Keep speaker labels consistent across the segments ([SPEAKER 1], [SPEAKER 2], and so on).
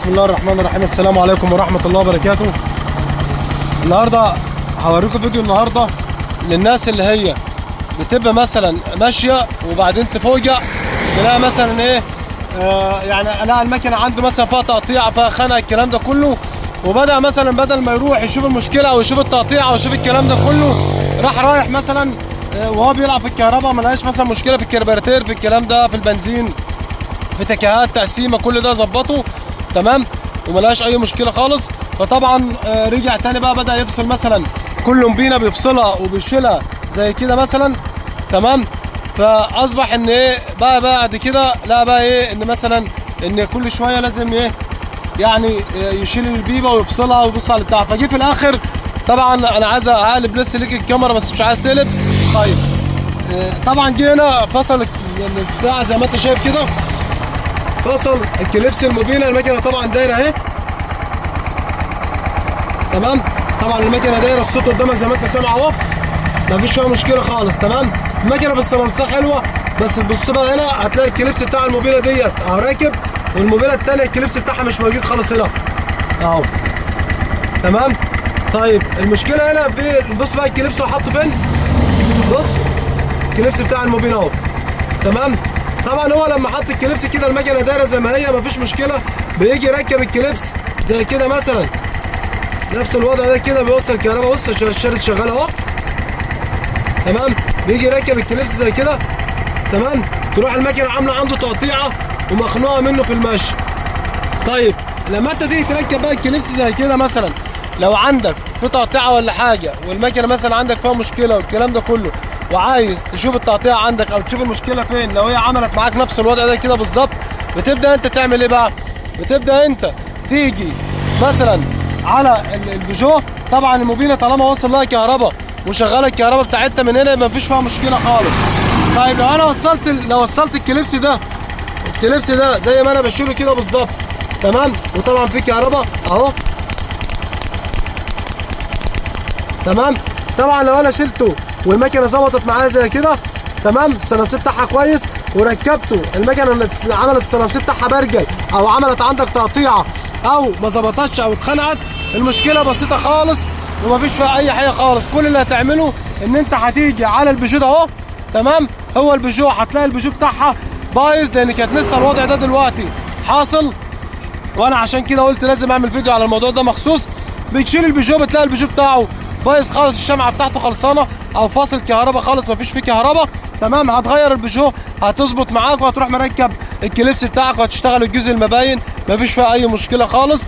[SPEAKER 1] بسم الله الرحمن الرحيم. السلام عليكم ورحمة الله وبركاته. النهارده هوريكم فيديو النهارده للناس اللي هي بتبقى مثلا ماشية وبعدين تفوجئ تلاقي مثلا ايه يعني الاقي المكنه عنده مثلا فيها تقطيع، فيها خنقه، الكلام ده كله، وبدا مثلا بدل ما يروح يشوف المشكلة او يشوف التقطيع او يشوف الكلام ده كله، راح رايح مثلا وهو بيلعب في الكهرباء ما لقاش مثلا مشكلة في الكربراتير، في الكلام ده، في البنزين، في تكهات، تقسيمه، كل ده ظبطه تمام وملهاش اي مشكلة خالص. فطبعا رجع تاني بقى بدا يفصل مثلا كل مبينة بيفصلها وبيشيلها زي كده مثلا، تمام. فاصبح ان ايه بقى بعد كده، لا بقى ايه ان مثلا ان كل شوية لازم ايه يعني يشيل البيبه ويفصلها ويبص على البتاع. فجه في الاخر طبعا انا عايز اقلب لسه ليك الكاميرا بس مش عايز تقلب. طيب طبعا جه هنا فصل البتاع زي ما انت شايف كده، فصل الكليبس الموبينه. المكنه طبعا دايرة اهي، تمام. طبعا المكنه دايرة، الصوت قدامك زي ما انت سامع اهو، مفيش فيها مشكلة خالص، تمام. المكنه في الصلنصه حلوة، بس تبص بقى هنا هتلاقي الكليبس بتاع الموبينه ديت اهو راكب، والموبينه الثانية الكليبس بتاعها مش موجود خالص هنا اهو، تمام. طيب المشكلة هنا في، بص بقى الكليبس هو حاطه فين، بص الكليبس بتاع الموبينه اهو، تمام. طبعا هو لما حط الكليبس كده المكنه دايرة زي ما هي مفيش مشكلة، بيجي يركب الكليبس زي كده مثلا نفس الوضع ده كده، بيوصل الكهرباء، بص الشارج شغال اهو، تمام. بيجي يركب الكليبس زي كده، تمام. تروح المكنه عامله عنده تقطيعه ومخنوقه منه في المشي. طيب لما انت تيجي تركب بقى الكليبس زي كده مثلا، لو عندك في تقطيعه ولا حاجة والمكنه مثلا عندك فيها مشكلة والكلام ده كله، وعايز تشوف التقطيعه عندك او تشوف المشكلة فين، لو هي عملت معاك نفس الوضع ده كده بالظبط، بتبدا انت تعمل ايه بقى؟ بتبدا انت تيجي مثلا على البيجو. طبعا الموبينه طالما وصل لها كهرباء وشغالة الكهرباء بتاعتها من هنا يبقى مفيش فيها مشكلة خالص. طيب لو انا وصلت لو وصلت الكليبس ده، الكليبس ده زي ما انا بشيله كده بالظبط، تمام، وطبعا في كهرباء اهو، تمام. طبعا لو انا شلته والمكنه ظبطت معايا زي كده، تمام، السلنسيه بتاعها كويس، وركبته المكنه اللي عملت السلنسيه بتاعها برجل او عملت عندك تقطيعه او ما ظبطتش او اتخنقت، المشكلة بسيطة خالص ومفيش فيها اي حاجة خالص. كل اللي هتعمله ان انت هتيجي على البيجو ده اهو، تمام. هو البيجو هتلاقي البيجو بتاعها بايظ لان كانت لسه الوضع ده دلوقتي حاصل، وانا عشان كده قلت لازم اعمل فيديو على الموضوع ده مخصوص. بتشيل البيجو بتلاقي البيجو بتاعه بايظ خالص، الشمعة بتاعته خلصانه او فاصل كهرباء خالص، مفيش فيه كهرباء، تمام. هتغير البيجو هتظبط معاك، وهتروح مركب الكليبس بتاعك وهتشتغل الجزء المباين، مفيش فيها اي مشكلة خالص.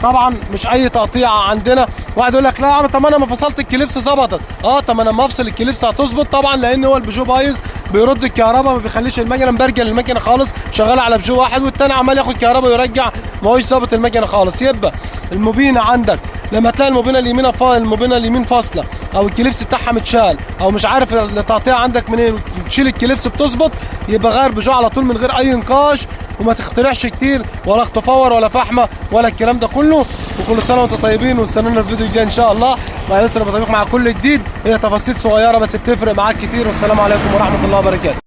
[SPEAKER 1] طبعا مش اي تقطيعه عندنا. واحد يقول لك لا يا عم طب انا ما فصلت الكليبس ظبطت. طب انا لما افصل الكليبس هتظبط طبعا، لان هو البيجو بايظ بيرد الكهرباء، ما بيخليش المكنه مبرجل المكنه خالص، شغالة على بيجو واحد والتاني عمال ياخد كهرباء ويرجع، ما هوش ظابط المكنه خالص. يبقى الموبينه عندك لما تلاقي الموبينه اليمين الموبينه اليمين فاصلة او الكليبس بتاعها متشال او مش عارف التقطيع عندك منين، تشيل الكليبس بتظبط، يبقى غير بيجو على طول من غير اي نقاش، وما تخترعش كتير ولا تفور ولا فحمه ولا الكلام ده كله. وكل سنة وانتم طيبين، واستنونا الفيديو الجاي ان شاء الله مع يسر بطريق مع كل جديد. هي تفاصيل صغيرة بس بتفرق معاك كتير. والسلام عليكم ورحمة الله وبركاته.